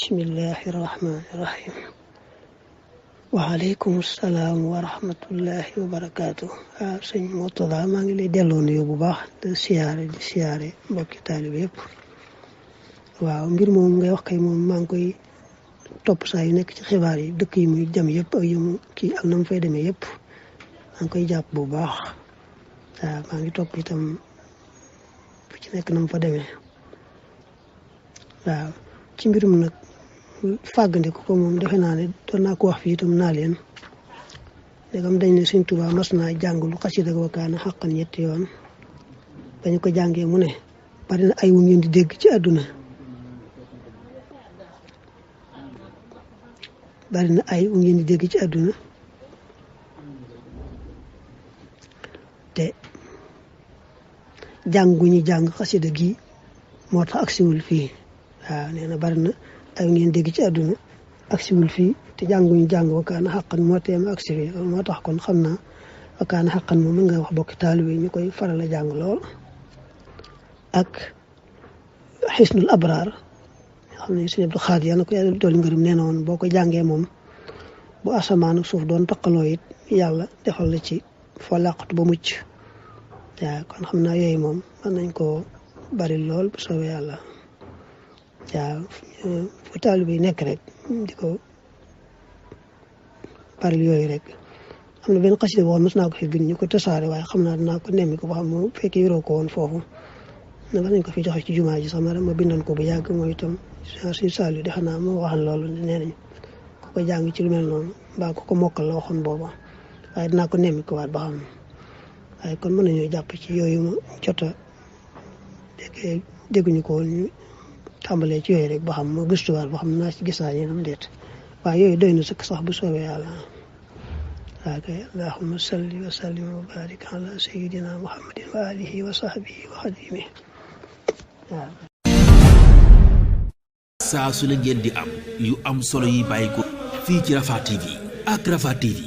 bismillahi rahmaani rahim. waaleykum salaam wa rahmatullahi wa barakaatu. sëñ Murtada maa ngi lay delloo nuyu bu baax di siyaare mbokki taalibe yëpp. waaw mbir moom ngay wax kay moom maa ngi koy topp saa yu nekk ci xibaar yi dëkk yi muy jëm yëpp ak yu mu kii ak na mu fay demee yëpp maa ngi koy jàpp bu baax. waaw maa ngi topp itam fu ci nekk na mu fa demee. waaw ci mbirum nag fàggandiku ko moom defe naa ne doon naa ko wax fii itam naa leen ndegam dañ ne Sëñ Tuubaa mas naa jàng lu xasida ak wakaana xaqan ñetti yoon bañu ko jàngee mu ne bari na ay wu ngeen di dégg ci àdduna bari na ay wu ngeen di dégg ci àdduna te jàng gu ñu jàng xasida gi moo tax agsiwul fii. waaw nee na bari na ay ngeen dégg ci àdduna agsiwul fii te jànguñu jàng wakaana xaqan moo teem agsi fii loolu moo tax kon xam naa wakaana xaqan moom mën nga wax bokki taalibe yi ñu koy faral a jàng lool ak xisnul abraar nga xam ne Sëñ Abdu Xaadir yàlla na ko yàlla dolli ngërëm nee na woon boo ko jàngee moom bu asamaan ak suuf doon taqaloo it yàlla defal la ci foo làqatu ba mucc. waaw kon xam naa yooyu moom mën nañ koo bari lool bu soobee yàlla. waaw fu taalibe yi nekk rek di ko bari yooyu rek am na benn xasida boo xam mos naa ko fi bind ñu ko tasaare waaye xam naa dinaa ko nemmi ko ba xam mu fekkee yoroo ko woon foofu na nañ ko fi joxe ci jumaa ji sax ma bindoon ko bu yàgg mooy itam suñu saal yu defe naa moo waxal loolu nee nañ ku ko jàng ci lu mel noonu mbaa ku ko mokkal la waxoon booba waaye dinaa ko nemmi ko waat ba xam waaye kon mën nañoo jàpp ci yooyu ma jot a dégguñu ko woon ñu tàmbalee ci yooyu rek ba xam ma gëstuwaat ba xam naa ci gisaa yéenam déet waaye yooyu doy na sëkk sax bu soobee yàlla. waaw kay allahumma salli wa sallim wa barik ala sayyidina muhammadin wa alihi wa sahbihi wa xadimihi. waaw. saa su la ngeen di am yu am solo yi bàyyi ko fii ci Rafah TV ak Rafah TV.